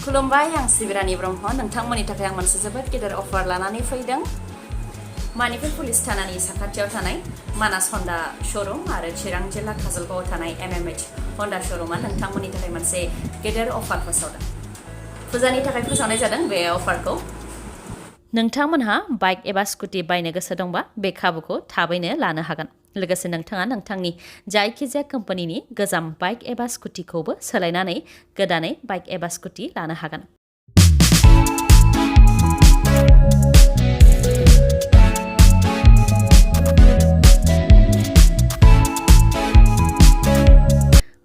खुलुमबाय आं सिबिरानि ब्रह्म नोंथांमोननि थाखाय आं मोनसे जोबोद गेदेर अफार लानानै फैदों मानिपुर पुलिस थानानि साखाथियाव थानाय मानास हन्डा शोरूम आरो चिरां जिल्ला काजलगावआव थानाय MMH हन्डा शोरूमा नोंथांमोननि थाखाय मोनसे गेदेर अफार फोसावदों फुजानि थाखाय फोसावनाय जादों बे अफारखौ नोंथांमोनहा बाइक एबा स्कुटि बायनो गोसो दंबा बे खाबुखौ थाबैनो लानो हागोन लोगोसे नोंथाङा नोंथांनि जायखिजाया कम्पानिनि गोजाम बाइक एबा स्कुटिखौबो सोलायनानै गोदानै बाइक एबा स्कुटि लानो हागोन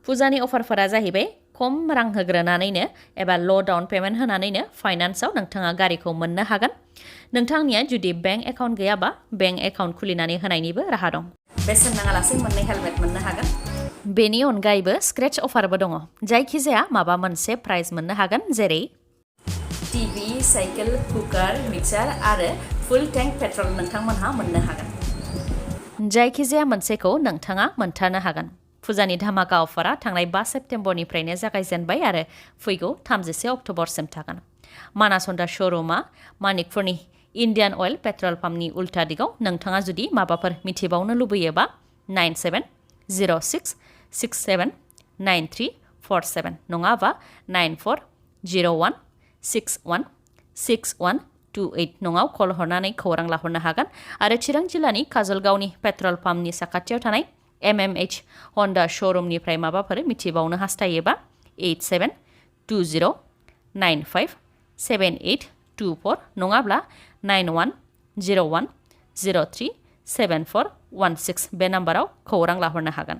फुजानि अफारफोरा जाहैबाय खम रां होग्रोनानैनो एबा ल' डाउन पेमेन्ट होनानैनो फाइनान्सआव नोंथाङा गारिखौ मोननो हागोन नोंथांनिया जुदि बेंक एकाउन्ट गैयाबा बेंक एकाउन्ट खुलिनानै होनायनिबो राहा दं बेसेन नाङालासे मोननै हेलमेट मोननो हागोन बेनि अनगायैबो स्क्रेच अफारबो दङ जायखिजाया माबा मोनसे प्राइज मोननो हागोन जेरै टिभि साइकेल कुकार मिक्सार आरो फुल टेंक पेट्रल नोंथांमोनहा मोननो हागोन जायखिजाया मोनसेखौ नोंथाङा मोनथारनो हागोन फुजानि धामाका अफारा थांनाय 5 सेप्तेम्बरनिफ्रायनो जागायजेनबाय आरो फैगौ 31 अक्ट'बरसिम थागोन मानास हन्डा शोरूमा मानिकपुरनि इन्डियान अइल पेट्रल पाम्पनि उल्टा दिगाव नोंथाङा जुदि माबाफोर मिथिबावनो लुबैयोबा 9706679347 नङाबा 9401616128 नङाव कल हरनानै खौरां लाहरनो हागोन आरो चिरां जिल्लानि काजलगावनि पेट्रल पाम्पनि साखाथियाव थानाय MMH हन्डा शोरूमनिफ्राय माबाफोर मिथिबावनो हास्थायोबा 8720957824 नङाब्ला 9101037416 बे नाम्बाराव खौरां लाहरनो हागोन